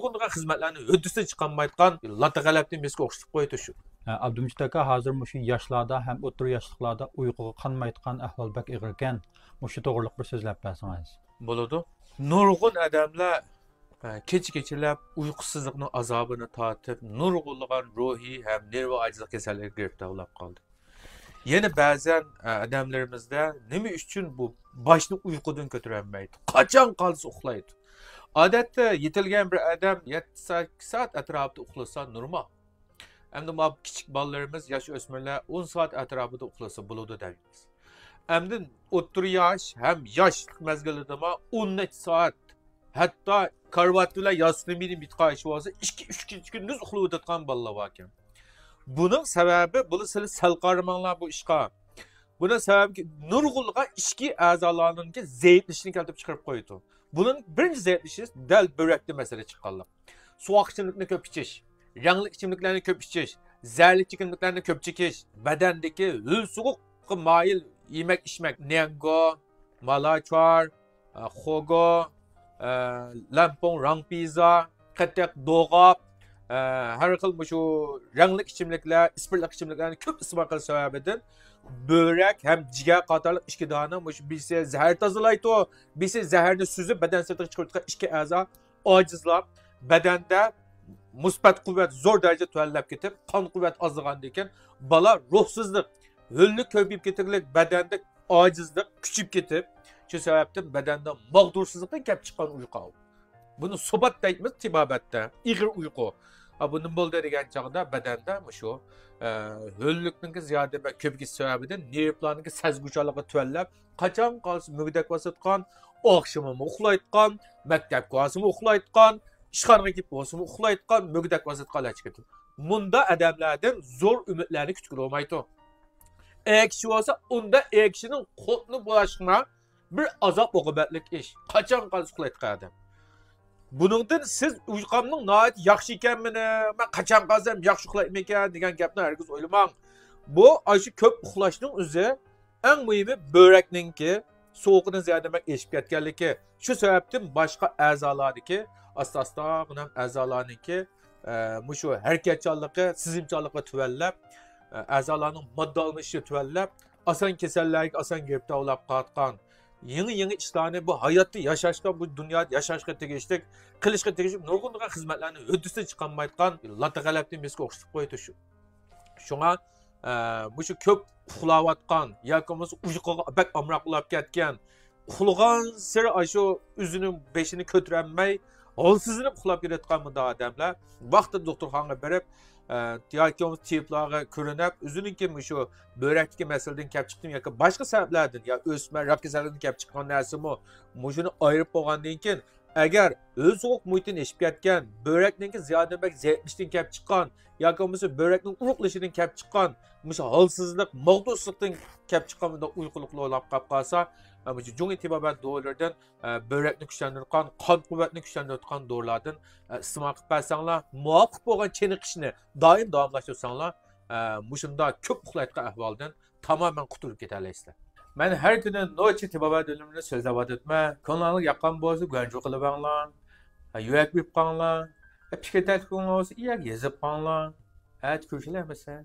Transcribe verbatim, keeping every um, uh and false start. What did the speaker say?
نۇرغۇنلىغان خىزمەتلەرنى ھۆددىسىدىن چىقارمايدىغان لاتا غەلەبىنى مىسكا ئوخشىتىپ قويدى شۇ. ھە، ئابدۇمىجىت ئاكا، ھازىر مۇشۇ ياشلاردا ھەم ئوتتۇرا ياشلىقلاردا ئۇيقۇغا قانمايدىغان ئەھۋال بەك ئېغىركەن. مۇشۇ توغرىلىق بىر سۆزلەپ بەرسىڭىز. بولىدۇ. نۇرغۇن ئادەملەر، ئە، كېچە-كېچىلەپ ئۇيقۇسىزلىقنىڭ ئازابىنى تارتىپ، نۇرغۇنلىغان روھىي ھەم نېرۋا ئاجىزلىق كېسەللىرىگە گىرىپتار بولاپ قالدى. يەنە بەزەن، ئە، ئادەملىرىمىزدە نېمە ئۈچۈن بۇ باشنى ئۇيقۇدىن كۆتۈرەلمەيدۇ؟ قاچان قالسا ئۇخلايدۇ. ئادەتتە يېتىلگەن بىر ئادەم يەتتە سائەت، ئىككى سائەت ئەتراپىدا ئۇخلىسا نورمال. ئەمدى مانا كىچىك بالىلىرىمىز، ياش ئۆسمۈرلەر ئون سائەت ئەتراپىدا ئۇخلىسا بولىدۇ دەيمىز. ئەمدى ئوتتۇرا ياش ھەم ياشلىق مەزگىلىدىمۇ ئون نەچچە سائەت، ھەتتا كارىۋات بىلەن ياستۇقنى مىنىپ يېتىپ قېلىش بولسا ئىككى، ئۈچ كېچە كۈندۈز ئۇخلىۋېتىدىغان بالىلار باركەن. بۇنىڭ سەۋەبى، بۇنى سىلەر سەل قارىماڭلار بۇ ئىشقا. بۇنىڭ سەۋەبى نۇرغۇنلىغان ئىچكى ئەزالارنىڭكى زەئىپلىشىشىنى كەلتۈرۈپ چىقىرىپ قويىدۇ. بۇنىڭ بىرىنچى زەئىپلىشىش دەل بۆرەكتە مەسىلە چىققانلىق. سوغۇق ئىچىملىكنى كۆپ ئىچىش، رەڭلىك ئىچىملىكلەرنى كۆپ ئىچىش، زەھەرلىك ئىچىملىكلەرنى كۆپ چېكىش، بەدەندىكى ھۆل سوغۇققا مايىل يېمەك ئىچمەك، نياڭگو، مالاچۇار، ئە، خوگو، ئە، لەمپۇڭ، راڭپىزا، قېتىق، دوغاپ، ئە، ھەر خىل مۇشۇ رەڭلىك ئىچىملىكلەر، ئىسپىرتلىق ئىچىملىكلەرنى كۆپ ئىستېمال قىلىش سەۋەبىدىن بۆرەك ھەم جىگەر قاتارلىق ئىككى دانە مۇشۇ بىرسى زەھەر تازىلايدۇ، بىرسى زەھەرنى سۈزۈپ بەدەن سىرتىغا چىقىرىۋېتىدىغان ئىككى ئەزا ئاجىزلاپ، بەدەندە مۇسبەت قۇۋۋەت زور دەرىجىدە تۆۋەنلەپ كېتىپ، قان قۇۋۋەت ئازلىغاندىن كېيىن بالا روھسىزلىق، ھۆللۈك كۆپىيىپ كېتىدىلىك، بەدەندە ئاجىزلىق كۈچىيىپ كېتىپ، شۇ سەۋەبتىن بەدەندە ماغدۇرسىزلىقتىن كەپ چىققان ئۇيقۇ. بۇنى سۇبات دەيمىز تېبابەتتە، ئېغىر ئۇيقۇ. ھە، بۇ نېمە بولدى دېگەن چاغدا بەدەندە مۇشۇ، ئە، ھۆللۈكنىڭكى زىيادە بەك كۆپىيىش سەۋەبىدىن نېرۋىلارنىڭكى سەزگۈچانلىقى تۆۋەنلەپ، قاچان قالسا مۈگدەك باسىدىغان، ئاخشىمىمۇ ئۇخلايدىغان، مەكتەپكە بارسىمۇ ئۇخلايدىغان، ئىشخانىغا كېلىپ بولسىمۇ ئۇخلايدىغان، مۈگدەك باسىدىغان ھالەتكە كېتىدۇ. مۇندا ئادەملەردىن زور ئۈمىدلەرنى كۈتكىلى بولمايدۇ. ئەر كىشى بولسا ئۇندا ئەر كىشىنىڭ خوتۇنى بولۇشىغا بىر ئازاب ئوقۇبەتلىك ئىش. قاچان قالسا ئۇخلايدىغان ئادەم. بۇنىڭدىن سىز ئۇيقۇمنىڭ ناھايىتى ياخشى ئىكەنمىنى، مەن قاچان قالسام ياخشى ئۇخلايمىكەن دېگەن گەپنى ھەرگىز ئويلىماڭ. بۇ ئاشۇ كۆپ ئۇخلاشنىڭ ئۆزى ئەڭ مۇھىمى بۆرەكنىڭكى سوغۇقىدىن زىيادە بەك ئېشىپ كەتكەنلىكى. شۇ سەۋەبتىن باشقا ئەزالارنىڭكى ئاستا-ئاستا مۇنام ئەزالارنىڭكى، ئە، مۇشۇ ھەرىكەتچانلىقى، سېزىمچانلىقى تۆۋەنلەپ، ئە، ئەزالارنىڭ ماددا ئالمىشىشى تۆۋەنلەپ، ئاسان كېسەللەرگە ئاسان گىرىپتار بولاپ قالىدىغان، يېڭى-يېڭى ئىشلارنى بۇ ھاياتتا ياشاشقا، بۇ دۇنيادا ياشاشقا تېگىشلىك، قىلىشقا تېگىشلىك نۇرغۇنلىغان خىزمەتلەرنى ھۆددىسىدىن چىقارمايدىغان لاتا غەلەبىنى مىسكا ئوخشىتىپ قويدى شۇ. شۇڭا، ئە، مۇشۇ كۆپ ئۇخلاۋاتقان ياكى بولمىسا ئۇيقۇغا بەك ئامراق بولاپ كەتكەن، ئۇخلىغانسېرى ئاشۇ ئۆزىنىڭ بېشىنى كۆتۈرەلمەي، ھالسىزلىنىپ ئۇخلاپ كېتىدىغان بۇنداق ئادەملەر ۋاقتىدا دوختۇرخانىغا بېرىپ، ئە، ياكى بولمىسا تېبىبلارغا كۆرۈنۈپ، ئۆزىنىڭكى مۇشۇ بۆرەكتىكى مەسىلىدىن كەپ چىقتىمۇ ياكى باشقا سەۋەبلەردىن، يا ئۆسمە، راك كېسەللىكىدىن كەپ چىققان نەرسىمۇ، مۇشۇنى ئايرىپ بولغاندىن كېيىن، ئەگەر ھۆل سوغۇق مۇھىتتىن ئېشىپ كەتكەن، بۆرەكنىڭكى زىيادە بەك زەئىپلىشىشتىن كەپ چىققان ياكى بولمىسا بۆرەكنىڭ ئۇرۇقلىشىشىدىن كەپ چىققان، مۇشۇ ھالسىزلىق، ماغدۇرسىزلىقتىن كەپ چىققان بۇنداق ئۇيقۇلۇقلار بولاپ قاپ قالسا، مۇشۇ جۇڭيى تېبابەت دورىلىرىدىن، ئە، بۆرەكنى كۈچلەندۈرىدىغان، قان قۇۋۋەتنى كۈچلەندۈرىدىغان دورىلاردىن، ئە، ئىستېمال قىلىپ بەرسەڭلار، مۇۋاپىق بولغان چېنىقىشنى دائىم داۋاملاشتۇرساڭلار، ئە، مۇشۇنداق كۆپ ئۇخلايدىغان ئەھۋالدىن تامامەن قۇتۇلۇپ كېتەلەيسىلەر. مەن ھەر كۈنى نوچى تېبابەت ئۈنۈمىنى سۆزلەۋاتىمەن. كۆڭلۈڭلارغا ياققان بولسا گۇەنجۇ قىلىۋەڭلار. ھە، يۈرەك بېرىپ قاڭلار. ھە، پىكىر تەكلىپىڭلار بولسا ئىيەگە يېزىپ قاڭلار. ئەتە كۆرۈشەيلى ئەمىسە.